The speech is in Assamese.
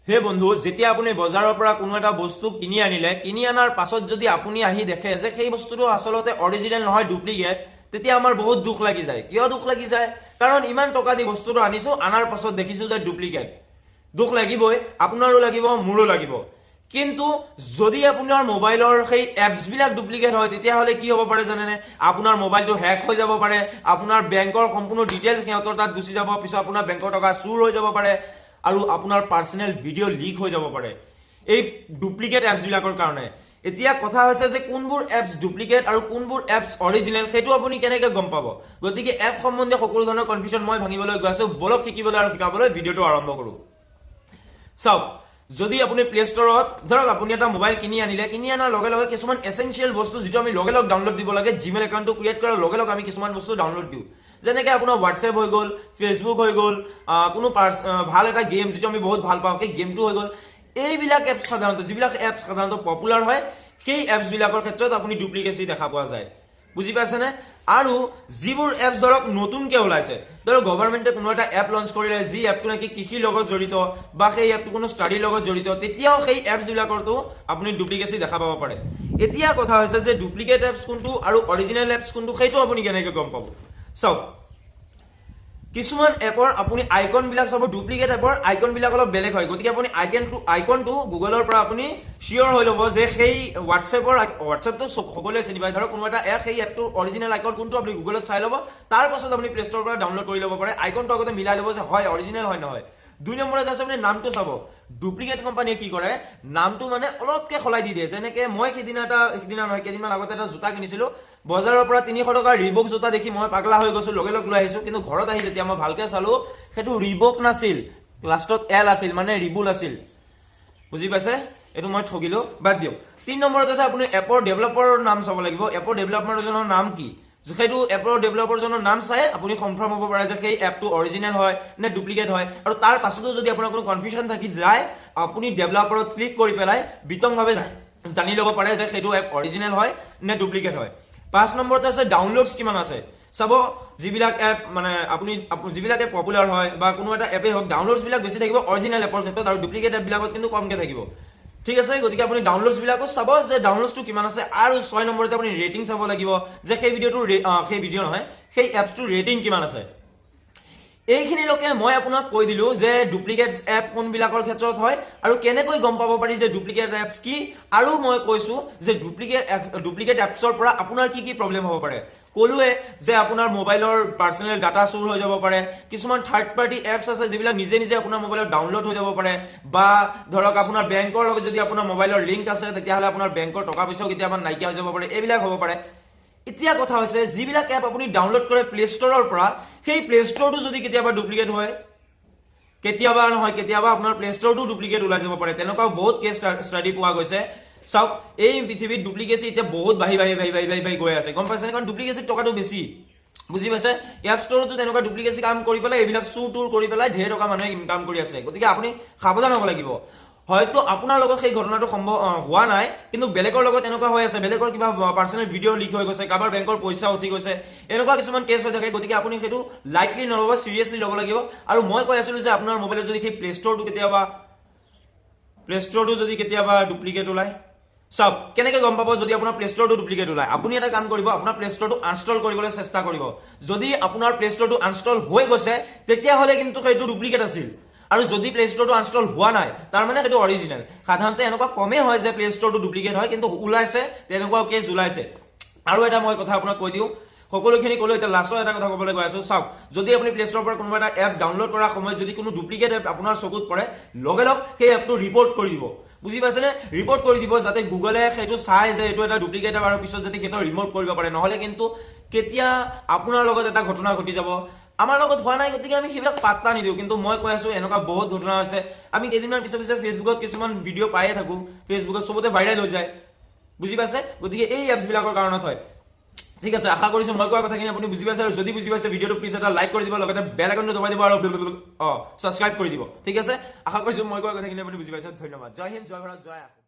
হে বন্ধু, যেতিয়া আপুনি বজাৰৰ পৰা কোনো এটা বস্তু কিনি আনিলে, কিনি অনাৰ পাছত যদি আপুনি আহি দেখে যে সেই বস্তুটো আচলতে অৰিজিনেল নহয়, ডুপ্লিকেট, তেতিয়া আমাৰ বহুত দুখ লাগি যায়। কিয় দুখ লাগি যায়? কাৰণ ইমান টকা দি বস্তুটো আনিছো, অনাৰ পাছত দেখিছো যে ডুপ্লিকেট। দুখ লাগিবই, আপোনাৰো লাগিব, মোৰো লাগিব। কিন্তু যদি আপোনাৰ মোবাইলৰ সেই এপছবিলাক ডুপ্লিকেট হয়, তেতিয়াহ'লে কি হ'ব পাৰে জানেনে? আপোনাৰ মোবাইলটো হেক হৈ যাব পাৰে, আপোনাৰ বেংকৰ সম্পূৰ্ণ ডিটেইলছ সিহঁতৰ তাত গুচি যাব, পিছত আপোনাৰ বেংকৰ টকা চুৰ হৈ যাব পাৰে আৰু আপোনাৰ পাৰ্চনেল ভিডিঅ' লিক হৈ যাব পাৰে এই ডুপ্লিকেট এপছবিলাকৰ কাৰণে। এতিয়া কথা হৈছে যে কোনবোৰ এপছ ডুপ্লিকেট আৰু কোনবোৰ এপছ অৰিজিনেল, সেইটো আপুনি কেনেকৈ গম পাব? গতিকে এপ সম্বন্ধীয় সকলো ধৰণৰ কনফিউজন মই ভাঙিবলৈ গৈ আছো। বলক, শিকিবলৈ আৰু শিকাবলৈ ভিডিঅ'টো আৰম্ভ কৰোঁ। চাওক, যদি আপুনি প্লে ষ্ট'ৰত, ধৰক আপুনি এটা মোবাইল কিনি আনিলে, কিনি অনাৰ লগে লগে কিছুমান এচেঞ্চিয়েল বস্তু যিটো আমি লগে লগে ডাউনলোড দিব লাগে, জিমেইল একাউণ্টটো ক্ৰিয়েট কৰাৰ লগে লগে আমি কিছুমান বস্তু ডাউনলোড দিওঁ, যেনেকে আপোনাৰ হোৱাটছএপ হৈ গ'ল, ফেচবুক হৈ গ'ল, কোনো ভাল এটা গেম যিটো আমি বহুত ভাল পাওঁ, সেই গেমটো হৈ গ'ল। এইবিলাক এপছ সাধাৰণতে, যিবিলাক এপছ সাধাৰণতে পপুলাৰ হয়, সেই এপছবিলাকৰ ক্ষেত্ৰত আপুনি ডুপ্লিকেচি দেখা পোৱা যায়। বুজি পাইছেনে? আৰু যিবোৰ এপছ ধৰক নতুনকে ওলাইছে, ধৰক গভৰ্ণমেণ্টে কোনো এটা এপ লঞ্চ কৰিলে, যি এপটো নেকি কৃষিৰ লগত জড়িত বা সেই এপটো কোনো ষ্টাডিৰ লগত জড়িত, তেতিয়াও সেই এপছ বিলাকৰতো আপুনি ডুপ্লিকেচি দেখা পাব পাৰে। এতিয়া কথা হৈছে যে ডুপ্লিকেট এপছ কোনটো আৰু অৰিজিনেল এপছ কোনটো, সেইটো আপুনি কেনেকে গম পাব? চাওক, কিছুমান এপৰ আপুনি আইকন বিলাক চাব। ডুপ্লিকেট এপৰ আইকন বিলাক অলপ বেলেগ হয়। গতিকে আপুনি আইকনটো গুগলৰ পৰা আপুনি চিয়ৰ হৈ ল'ব যে সেই হোৱাটছএপৰ, হোৱাটছএপটো সকলোৱে চিনি পায়, ধৰক কোনো এটা এপ, সেই এপটোৰ অৰিজিনেল আইকন কোনটো আপুনি গুগলত চাই ল'ব। তাৰ পাছত আপুনি প্লে ষ্ট'ৰৰ পৰা ডাউনলোড কৰি ল'ব পাৰে। আইকনটো আগতে মিলাই ল'ব যে হয়, অৰিজিনেল হয় নহয়। 2 নম্বৰত আছে আপুনি নামটো চাব। ডুপ্লিকেট কোম্পানীয়ে কি কৰে, নামটো মানে অলপকে সলাই দি দিয়ে। যেনেকে মই সিদিনা এটা, সিদিনা নহয়, কেইদিনমান আগতে এটা জোতা কিনিছিলো বজাৰৰ পৰা। 300 টকাৰ ৰিবক জোতা দেখি মই পাগলা হৈ গৈছো, লগে লগে লৈ আহিছো। কিন্তু ঘৰত আহি যেতিয়া মই ভালকে চালো, সেইটো ৰিবক নাছিল, লাষ্টত এল আছিল, মানে ৰিবুল আছিল। বুজি পাইছে? এইটো মই ঠগিলো, বাদ দিয়ক। 3 নম্বৰত আছে আপুনি এপৰ ডেভেলপাৰৰ নাম চাব লাগিব। এপৰ ডেভেলপাৰজনৰ নাম কি, সেইটো এপৰ ডেভেলপাৰজনৰ নাম চাই আপুনি কনফাৰ্ম হ'ব পাৰে যে সেই এপটো অৰিজিনেল হয় নে ডুপ্লিকেট হয়। আৰু তাৰ পাছতো যদি আপোনাৰ কোনো কনফিউজন থাকি যায়, আপুনি ডেভেলপাৰত ক্লিক কৰি পেলাই বিতংভাৱে জানি ল'ব পাৰে যে সেইটো এপ অৰিজিনেল হয় নে ডুপ্লিকেট হয়। 5 নম্বৰতে আছে ডাউনলোডছ কিমান আছে চাব। যিবিলাক এপ মানে আপুনি যিবিলাক এপ পপুলাৰ হয় বা কোনো এটা এপেই হওক, ডাউনলোডছ বিলাক বেছি থাকিব অৰিজিনেল এপৰ ক্ষেত্ৰত আৰু ডুপ্লিকেট এপ বিলাকত কিন্তু কমকে থাকিব। ঠিক আছে? গতিকে আপুনি ডাউনলোডছ বিলাকো চাব যে ডাউনলোডছটো কিমান আছে। আৰু 6 নম্বৰতে আপুনি ৰেটিং চাব লাগিব যে সেই ভিডিঅ'টোৰ সেই ভিডিঅ' নহয়, সেই এপছটোৰ ৰেটিং কিমান আছে। এইখিনিলৈকে মই আপোনাক কৈ দিলো যে ডুপ্লিকেট এপ কোনবিলাকৰ ক্ষেত্ৰত হয় আৰু কেনেকৈ গম পাব পাৰি যে ডুপ্লিকেট এপছ কি, আৰু মই কৈছো যে ডুপ্লিকেট এপছৰ পৰা আপোনাৰ কি কি প্ৰব্লেম হ'ব পাৰে। ক'লোৱে যে আপোনাৰ মোবাইলৰ পাৰ্চনেল ডাটা চুৰ হৈ যাব পাৰে, কিছুমান থাৰ্ড পাৰ্টি এপছ আছে যিবিলাক নিজে নিজে আপোনাৰ মোবাইলত ডাউনলোড হৈ যাব পাৰে, বা ধৰক আপোনাৰ বেংকৰ লগত যদি আপোনাৰ মোবাইলৰ লিংক আছে, তেতিয়াহ'লে আপোনাৰ বেংকৰ টকা পইচাও কেতিয়াবা নাইকিয়া হৈ যাব পাৰে। এইবিলাক হ'ব পাৰে। এতিয়া কথা হৈছে, যিবিলাক এপ আপুনি ডাউনলোড কৰে প্লে ষ্ট'ৰৰ পৰা, সেই প্লে ষ্ট'ৰটো যদি কেতিয়াবা ডুপ্লিকেট হয়, কেতিয়াবা নহয় কেতিয়াবা আপোনাৰ প্লে ষ্ট'ৰটো ডুপ্লিকেট ওলাই যাব পাৰে। তেনেকুৱাও বহুত কেছ ষ্টাডি পোৱা গৈছে। চাওক, এই পৃথিৱীত ডুপ্লিকেচি এতিয়া বহুত বাঢ়ি বাঢ়ি বাঢ়ি বাঢ়ি বাঢ়ি বাঢ়ি গৈ আছে, গম পাইছে? কাৰণ ডুপ্লিকেচিত টকাটো বেছি, বুজি পাইছে? এপ ষ্ট'ৰতো তেনেকুৱা ডুপ্লিকেচি কাম কৰি পেলাই, এইবিলাক চুৰ টুৰ কৰি পেলাই ঢেৰ টকা মানুহে ইনকাম কৰি আছে। গতিকে আপুনি সাৱধান হ'ব লাগিব। হয়তো আপোনাৰ লগত সেই ঘটনাটো সম্ভৱ হোৱা নাই, কিন্তু বেলেগৰ লগত এনেকুৱা হৈ আছে। বেলেগৰ কিবা পাৰ্চনেল ভিডিঅ' লিক হৈ গৈছে, কাৰোবাৰ বেংকৰ পইচা উঠি গৈছে, এনেকুৱা কিছুমান কেছ হৈ থাকে। গতিকে আপুনি সেইটো লাইটলি নল'ব, চিৰিয়াছলি ল'ব লাগিব। আৰু মই কৈ আছিলো যে আপোনাৰ মোবাইলত যদি সেই প্লে ষ্ট'ৰটো যদি কেতিয়াবা ডুপ্লিকেট ওলায়, চাওক, কেনেকে গম পাব? যদি আপোনাৰ প্লে ষ্ট'ৰটো ডুপ্লিকেট ওলায়, আপুনি এটা কাম কৰিব, আপোনাৰ প্লে ষ্ট'ৰটো আনষ্টল কৰিবলৈ চেষ্টা কৰিব। যদি আপোনাৰ প্লে ষ্ট'ৰটো আনষ্টল হৈ গৈছে, তেতিয়াহ'লে কিন্তু সেইটো ডুপ্লিকেট আছিল। আৰু যদি প্লে ষ্ট'ৰটো আনষ্টল হোৱা নাই, তাৰমানে সেইটো অৰিজিনেল। সাধাৰণতে এনেকুৱা কমেই হয় যে প্লে ষ্ট'ৰটো ডুপ্লিকেট হয়, কিন্তু ওলাইছে, তেনেকুৱাও কেছ ওলাইছে। আৰু এটা মই কথা আপোনাক কৈ দিওঁ। সকলোখিনি ক'লো, এতিয়া লাষ্টৰ এটা কথা ক'বলৈ গৈ আছো। চাওক, যদি আপুনি প্লে ষ্ট'ৰৰ পৰা কোনোবা এটা এপ ডাউনলোড কৰাৰ সময়ত যদি কোনো ডুপ্লিকেট এপ আপোনাৰ চকুত পৰে, লগে লগ সেই এপটো ৰিপৰ্ট কৰি দিব। বুজি পাইছেনে? ৰিপৰ্ট কৰি দিব, যাতে গুগলে সেইটো চাই যে এইটো এটা ডুপ্লিকেট এপ আৰু পিছত যাতে সেইটো ৰিমুভ কৰিব পাৰে। নহ'লে কিন্তু কেতিয়া আপোনাৰ লগত এটা ঘটনা ঘটি যাব। আমাৰ লগত হোৱা নাই, গতিকে আমি সেইবিলাক পাত্তা নিদিওঁ। কিন্তু মই কৈ আছো, এনেকুৱা বহুত ঘটনা হৈছে। আমি কেইদিনমান পিছে পিছে ফেচবুকত কিছুমান ভিডিঅ' পায়ে থাকো, ফেচবুকত চবতে ভাইৰেল হৈ যায়। বুজি পাইছে? গতিকে এই এপছ বিলাকৰ কাৰণত হয়। ঠিক আছে, আশা কৰিছো মই কোৱা কথাখিনি আপুনি বুজি পাইছে। আৰু যদি বুজি পাইছে, ভিডিঅ'টো প্লিজ এটা লাইক কৰি দিব, লগতে বেল আইকনটো দবাই দিব আৰু ছাবস্ক্ৰাইব কৰি দিব। ঠিক আছে, আশা কৰিছো মই কোৱা কথাখিনি আপুনি বুজি পাইছে। ধন্যবাদ। জয় হিন্দ, জয় ভাৰত, জয় অসম।